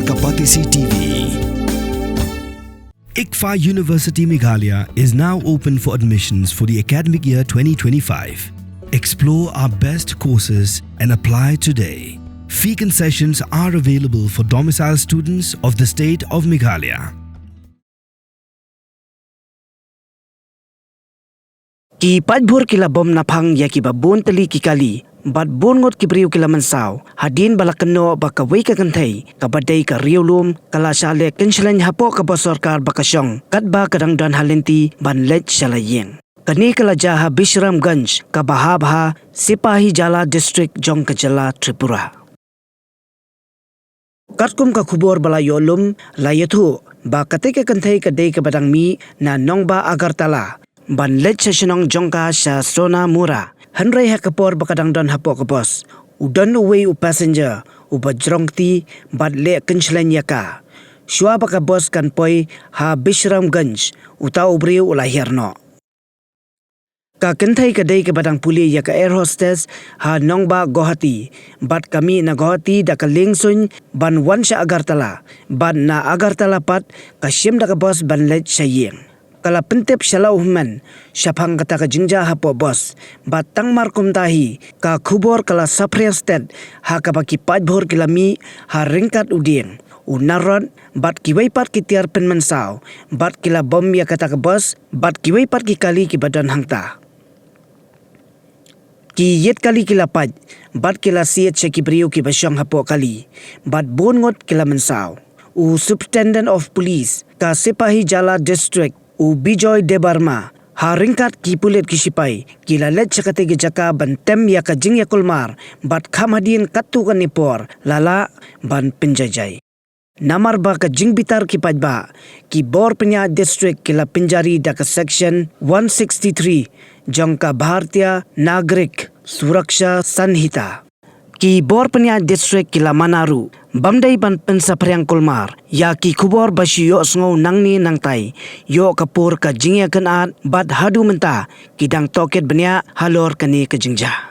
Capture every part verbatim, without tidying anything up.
Kapatisi T V. ICFAI University Meghalaya is now open for admissions for the academic year twenty twenty-five. Explore our best courses and apply today. Fee concessions are available for domicile students of the state of Meghalaya. Ki paidbhur ki la bom naphang ïa kiba bun tylli ki kali bad bun ngut ki briew ki la mynsaw hadien ba la kynnoh ba kawei ka kynthei kaba dei ka riewlum ka la shah leh kynshleng hapoh ka bos sorkar ba ka shong katba ka dang don ha lynti ban leit sha la ïing. Kane ka la jia ha Bishramganj kaba hap ha Sipahijala district jong ka jylla Tripura. Katkum ka khubor ba la ïoh lum, la ïathuh ba katei ka kynthei ka dei kaba dang mih na nongbah Agartala ban leit sha shnong jong ka sha Sonamura. Hynrei ha ka por ba ka dang don hapoh ka bos, u don uwei u passenger uba jrong kti bad leh kynshleng ïa ka. Shuwa ba ka bos kan poi ha Bishramganj, uta u briew u la hiar noh. Ka kynthei ka dei kaba dang pule ïa ka air hostess ha nongbah Guwahati bad ka mih na Guwahati da ka lieng suiñ ban wan sha Agartala bad na Agartala pat ka shim da ka bos ban leit sha ïing. Ka la pyntip sha la u hynmen shaphang kata ka jingjia hapoh bos bad tang mar kumta hi ka khubor ka la saphriang stet ha kaba ki paidbhur ki la mih ha ryngkat u dieng, u narrot bad kiwei pat ki tiar pynmynsaw bad ki la bom ïa kata ka bos bad kiwei pat ki kali kiba don hangta. Ki ïit kali ki la pait bad ki la siat sha ki briew kiba shong hapoh kali bad bun ngut ki la mynsaw. U Superintendent of Police ka Sipahijala District, u Bijoy Debbarma, ha ryngkat ki pulit ki shipai ki la leit sha katei ka jaka ban tem ïa ka jingïakulmar bad kham hadien katto katne por la lah ban pynjaijai. Namar ba ka jingbitar ki paidbah, ki bor pynïaid district ki la pynjari da ka section one sixty-three jong ka Bharatiya Nagarik Suraksha Sanhita. Ki bor pynïaid district ki la mana ruh bym dei ban pynsaphriang kulmar ïa ki khubor ba shu ïohsngew nangne nangtai ïoh ka por ka jingïakynad bad haduh mynta ki dang tohkit bniah halor kane ka jingjia.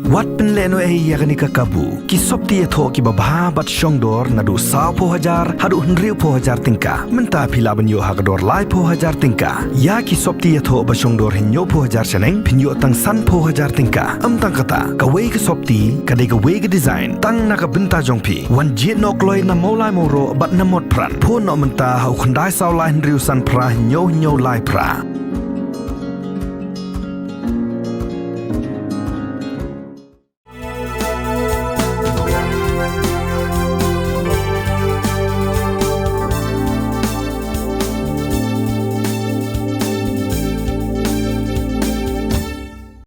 Wat pynlehnohei ïa kane ka kabu. Ki sopti ïathoh kiba bha bad shongdor naduh sawphew hajar haduh hynriewphew hajar tyngka. Mynta phi lah ban ïoh ha ka dor laiphew hajar tyngka. Ïa ki sopti ïathoh ba shongdor hynñiewphew hajar shaneng phin ïoh tang sanphew hajar tyngka. Ym tang kata, kawei ka sopti ka dei kawei ka design tang na ka bynta jong phi. Wan jied noh kloi na Mawlai Mawroh bad na Motphran. Phone noh mynta ha u khyndai saw lai hynriew san phra hynñiew hynñiew lai phra.